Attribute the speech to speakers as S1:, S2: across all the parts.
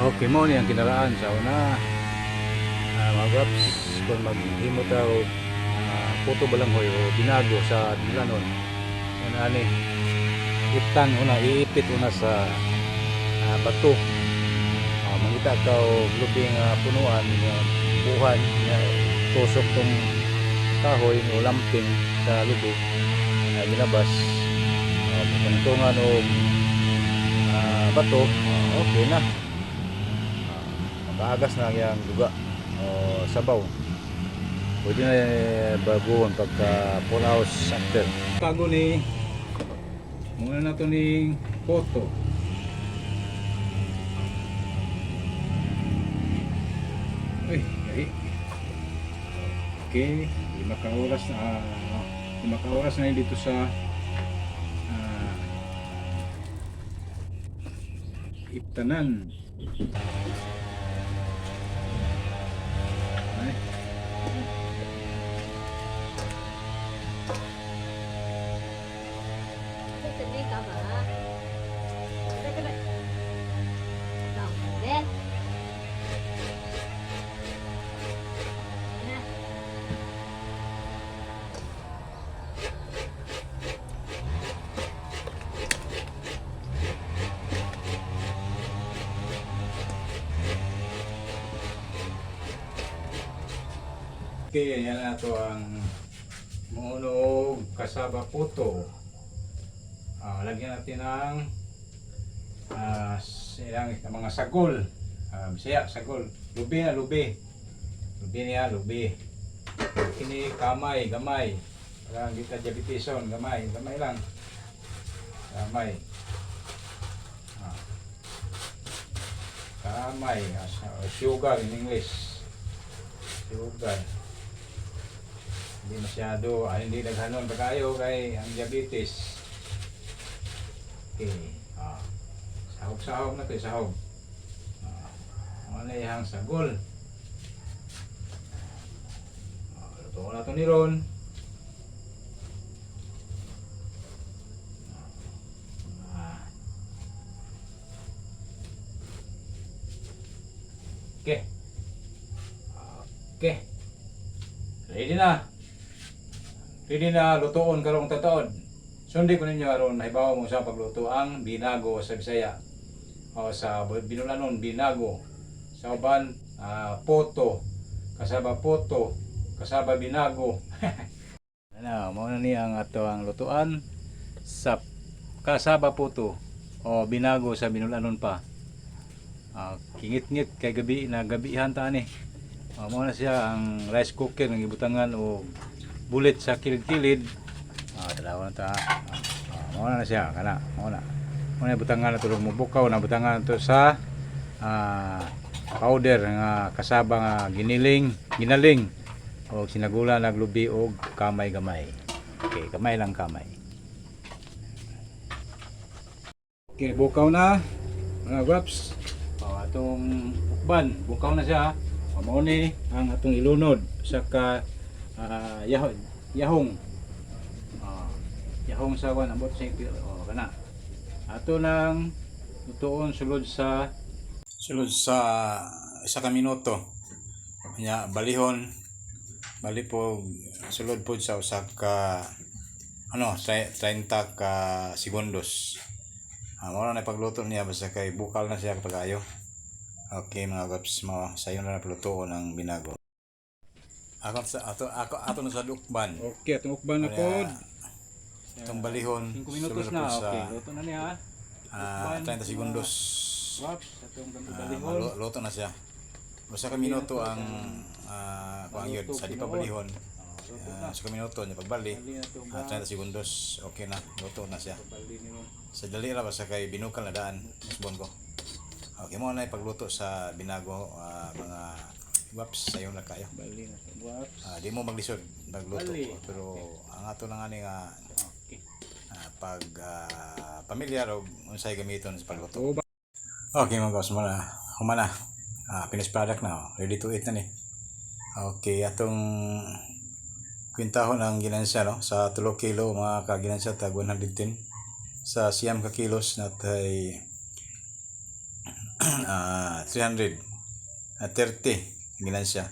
S1: Okay, mo ni ang kinaraan sa una. Mga gaps, kung maghimo ta og puto balanghoy o binago sa Binulanon. Yan ani iptan una, iipit una sa bato. Mangita ka og lubing punuan nga buhan nga tusok tong kahoy o lamping sa lubi ginabas, tungtungan og bato, okay na. Makaagas na ang iyang duga o sabaw. Pwede na baguhon pagka 4 hours after. Kago ni muna na to ning poto. Uy, ay. Okay, 5 ka oras na, 5 ka oras na yun dito sa Iptanan. Ay. Okay, yan na to ang muunog kasaba puto. Lagyan natin ng silang mga sagol. Bisaya, sagol. Lubi na, lubi. Lubi niya, lubi. Kini kamay, gamay. Parang kita diabetison, gamay, gamay lang. Kamay. Kamay, sugar in English. Sugar. Hindi masyado, ay, hindi naghanon pa kayo kay ang diabetes. Okay. Sahog-sahog na to, sahog. Ano na iyang sagol. Luto na to ni Ron. Okay. Okay. Ready na. Ready na lutoon karong tataon. Sundi ko ninyo aron mahibaw mo sa pagluto ang binago sa Bisaya. O sa Binulanon, binago. Sa uban, poto. Kasaba poto, kasaba binago. Ano, mao na ni ang ato ang lutuan sa kasaba puto o binago sa Binulanon pa. Kingit-ngit kay gabi na gabihan ta ani. Mao na siya ang rice cooker nga gibutangan og bulit sa kilid-kilid. Dalawa na ta. Mao na siya kana, mao na. Mao na butangan na tulog mo bukaw na butangan to sa powder nga kasaba nga giniling, ginaling og sinagula naglubi og kamay gamay. Okay, kamay lang kamay. Okay, bukaw na mga guaps. O, atong ukban, bukaw na siya. O, mao ni ang atong ilunod sa ka yahong, yahong. O, yahong sa kwan ambot sa o kana. Ato nang lutuon sulod sa isa ka minuto. Nya balihon bali po sulod po sa usa ka ano 30 ka segundos. Mao na pagluto niya basta kay bukal na siya kapag ayo. Okay mga gaps, mo sayo na pagluto ng binago. Ako sa ato ako ato na sa dukban.
S2: Okay, atong ukban na pod.
S1: Itong balihon
S2: 5 minutos
S1: sulod
S2: na.
S1: po sa
S2: Okay, luto na niya.
S1: 30 segundos.
S2: Waps, atong balihon.
S1: Luto na siya. Usa ka minuto ang kuang yun sa di pa balihon.
S2: Luto na.
S1: Sa minuto niya pagbali.
S2: Bali na itong
S1: 30 segundos, okay na, luto na siya.
S2: bali ni Ron.
S1: Sa dali ra basta kay binukal na daan, usbon ko. Okay mo na pagluto sa binago, mga waps sayo na kayo.
S2: Bali na ito. Waps.
S1: Di mo maglisod magluto
S2: Bali.
S1: pero ang ato lang ani nga
S2: Okay.
S1: pag pamilyar og unsay gamiton sa pagluto.
S2: So,
S1: Okay mga boss, muna humana. Finished product na, oh. Ready to eat na ni. Okay, atong kwintahon ang ginansya no sa 3 kilo mga kaginansya tag 110 sa 9 ka kilos natay
S3: 300 30 ginansya.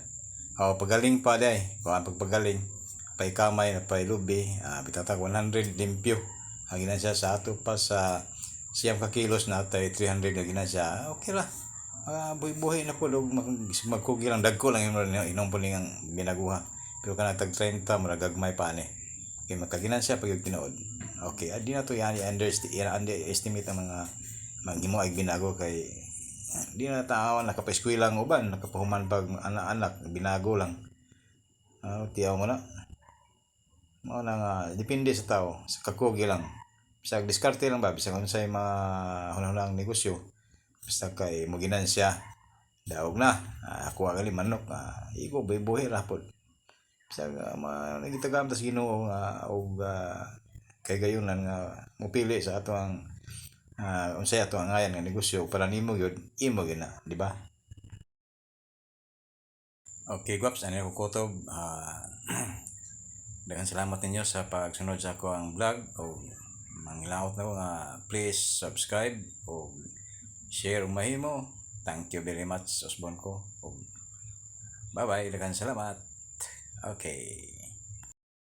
S3: O pagaling pa day, kuan pagpagaling paikamay na pailubi, bitatag 100 limpyo ang ginansya sa ato pa sa 9 ka kilos na atay 300 na ginansya. Okay ra. Mga buhi-buhi na po, og magkugi lang, dagko lang yung inom po ang binaguha. Pero kana tag 30, murag gagmay pa ani. Okay, makaginansya pag yung tinuod. Okay, di na to yan i-underestimate ang mga maghimo ay binago kay di na tao nakapaeskwela ang uban, nakapahuman pag anak-anak, binago lang. Tiyaw mo na. Mao na nga depende sa tao, sa kakugi lang. Bisag diskarte lang ba, bisag unsay mahunahunang negosyo. Basta kay mo ginansya, daog na. Kuha gali manok, igo buhi ra pod. Bisag nagitagam tas Ginoo nga og kay gayunan nga mopili sa ato ang unsay ato ang ngayan nga negosyo para nimo gyud, imo gyud na, di ba? Okay, guwaps, ano ko kutob. Daghang salamat ninyo sa pagsunod sa ako ang vlog o mangilaot na ko nga please subscribe o share ug mahimo. Thank you very much, Osborne ko. Bye bye, daghang salamat. Okay.